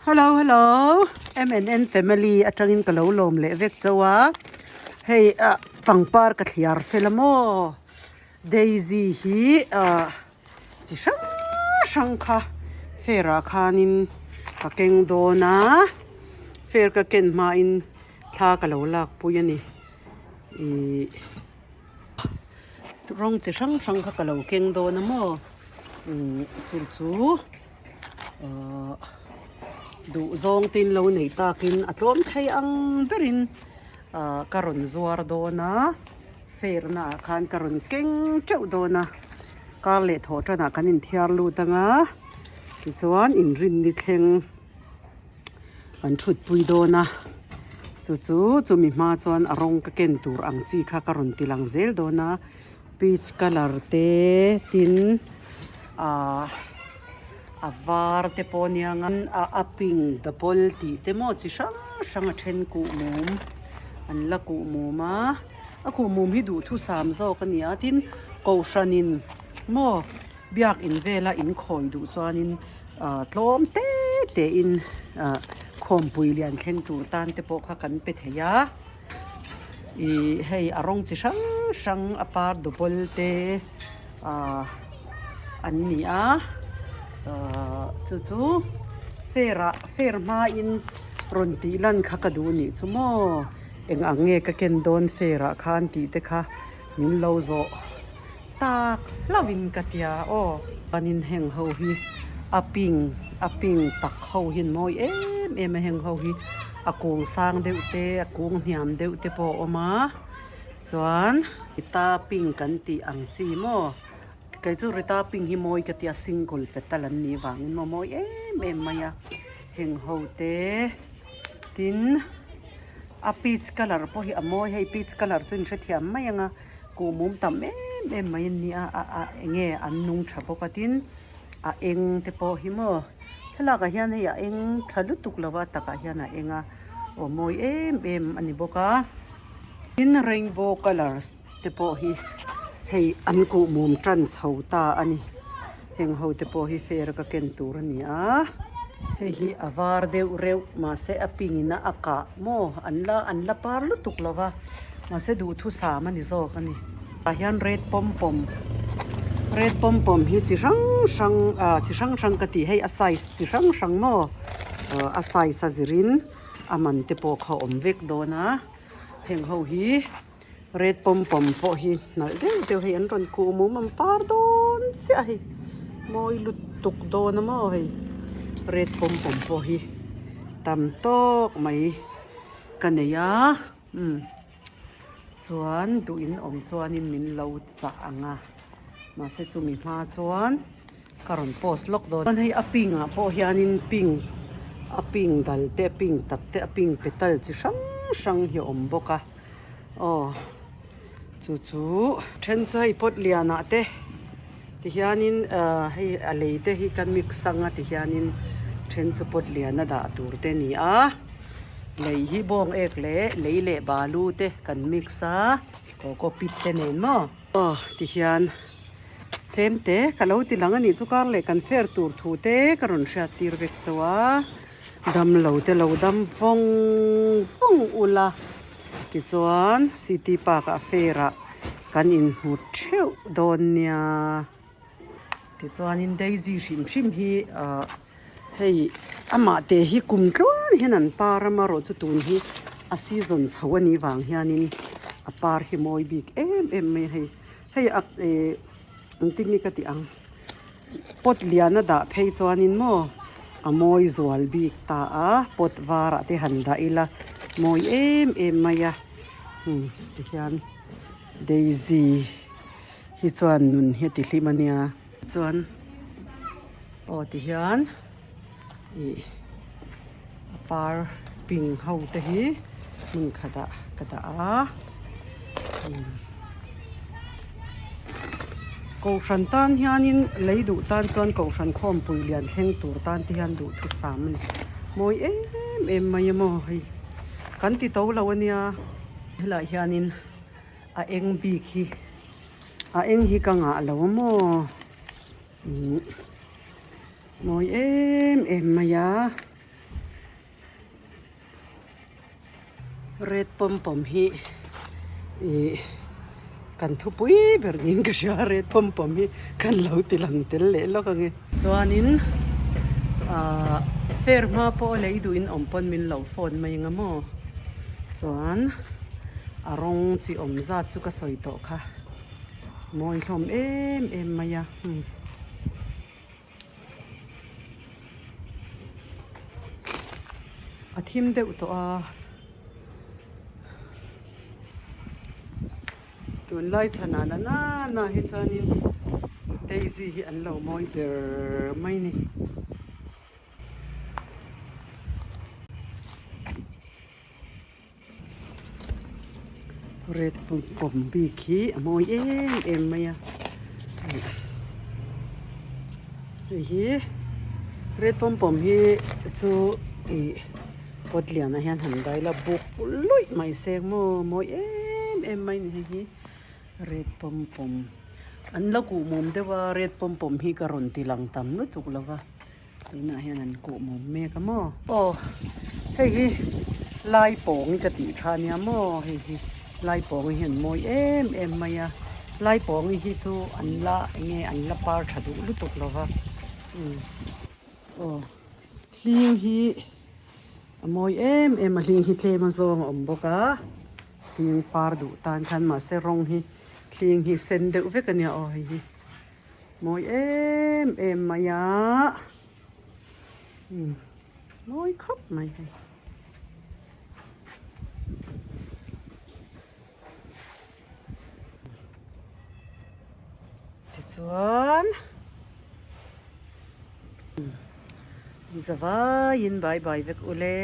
Hello hello MNN family atangin ka lo lawm leh vek chauh a hei ah pangpar ka thliar fel a maw daisy hi ah chi hrang hrang kha fair ah khanin ka keng dawn a fair ka ken hmain thla ka lo lak pui a ni ihh rawng chi hrang hrang kha ka lo keng dawn a maw umm chu chu. Ahh duh zawng te in lo neih takin a tlawm thei ang berin ahh ka rawn zuar dawn a fair na ah khan ka rawn keng teuh dawn a kar leh thawh tanah kan inthiar lut ang a tichuan inrinni thleng kan thutpui dawn a chu chu chumi hma chuan a rawng ka ken tur ang chi kha ka rawn ti lang zel dawn a. Peach colour te tin ahh a var te pawh ania ang a a pink double tih te maw chi hrang hrang a then kuh mum an la kuh mum a a kuh mum hi duhthusam zawk a ni a tin kohhran in maw biakin vela in khawi duh chuanin ahh tlawm te te in ahh khawmpui lian thleng tur tan te pawh kha kan pe thei a. Ih hei a rawng chi hrang hrang a par double te ahh an ni a ahh chu chu fair ah fair hmain rawn tih lan kha ka duh anih chu maw eng ang nge ka ken dawn fair ah khan tih te kha min lo zawh tak hlauhin ka tia aw. Chuanin heng ho hi a pink a pink tak ho hi an mawi em em a heng ho hi a kung sang deuh te a kung hniam deuh te pawh a awm a chuan rita pink kan tih ang chi maw kei chu rita pink hi mawi ka tia single petal an nih vangin maw mawi em em mai a heng ho te tin a peach colour pawh hi a mawi hei peach colour chu in hrethiam mai ang a. Kuhmum tam em em mai an ni a a a enge an nung tha bawk a tin a eng te pawh hi maw thlalak ah hian hei a eng tha lutuk lo a takah hian a eng a aw mawi em em a ni bawk a tin rainbow colours te pawh hi hei an kuhmum tan chho ta a ni heng ho te pawh hi fair a ka ken tur a ni a hei hi a var deuh reuh mahse a pink in a a kah maw an la an la par lutuk lo va. Mahse duhthusam a ni zawk a ni. Tah hian red pawm pawm red pawm pawm hi chi hrang hrang ah chi hrang hrang ka tih hei a size chi hrang hrang maw a size a zirin a man te pawh kha a awm vek dawn a heng ho hi red pawm pawm pawh hi nalh deuh deuh hei an rawn kuh mum an par dawn chiah a hei mawi lutuk dawn a maw hei red pawm pawm pawh hi tam tawk mai ka nei a. Umm chuan duh in awm chuanin min lo chah ang a mahse chumi hma chuan ka rawn post lawk dawn chuan hei a pink ah pawh hianin pink a pink dal te a pink tak te a pink petal chi hrang hrang hi a awm bawk a aw chu chu then chu hei pot lian ah te ti hianin ah hei a lei te hi kan mix ang a ti hianin then chu pot lian a dah tur te a ni a. Lei hi bawng ek leh lei leh balu te kan mix a coco pit te nen maw. Aw tihian tlem te ka lo ti lang a nih chu kar leh kan fair tur thu te ka rawn hriat tir vek chauh a damlo te lo dam vawng vawng ula tichuan city park ah fair ah kan inhmu theuh dawn nia tichuanin daisy hrim hrim hi ah. Hei amah te hi kum tluan hian an par a marawh chu tun hi a season chho a nih vang hianin a par hi mawi bik em em mai a hei. Hei a eh engtin nge ka tih ang pot lian a dah phei chuanin maw a mawi zual bik ta a pot varah te han dah ila mawi em em mai a umm tihian daisy hi chuan nun hi a ti hlim a nia chuan. Aw ti hian ih a par pink ho te hi hmun khatah ka dah a kohhran tan hianin lei duh tan chuan kohhran khawmpui lian thleng tur tan te hian duhthusam a ni mawi em em mai a maw hei kan ti to lo a nia helaiah hianin a eng bik hi a eng hi ka ngah lo a maw. Mawi em em mai a. Red pawm pawm hi ih kan thupui ber niin ka hria a red pawm pawm hi kan lo ti lang tel leh lawk ang e. Chuanin ahh fair hma pawh lei duhin awm pawn min lo phone mai ang a maw chuan a rawng chi awm zat chu ka sawi tawh kha mawi hlawm em em mai a. A thim deuh tawh a, tunlai chhanah la nana hi chuanin daisy hi an lo mawi ber mai ni. Red pawm pawm bik hi a mawi em em mai a hei hi red pawm pawm hi chu ih pot lianah hian han dai la buk luih mai se maw mawi em em mai a ni hei hi red pawm pawm an la kuhmum deuh a red pawm pawm hi ka rawn ti lang tam lutuk lo va. Tunah hian an kuh mum mek a maw? Aw hei hi Laipawng ka tih kha ania maw hei hi Laipawng hi an mawi em em mai a Laipawng hi chu an la eng nge an la par tha duh lutuk lo va umm aw hling hi a mawi em em a hling hi tlem a zawng a awm bawk a hling par duh tan khan mahse rawng hi hling hi sen deuh vek ania aw hei hi. Mawi em em mai a umm mawi khawp mai hei. Tichuan zavaiin bye bye vek ule.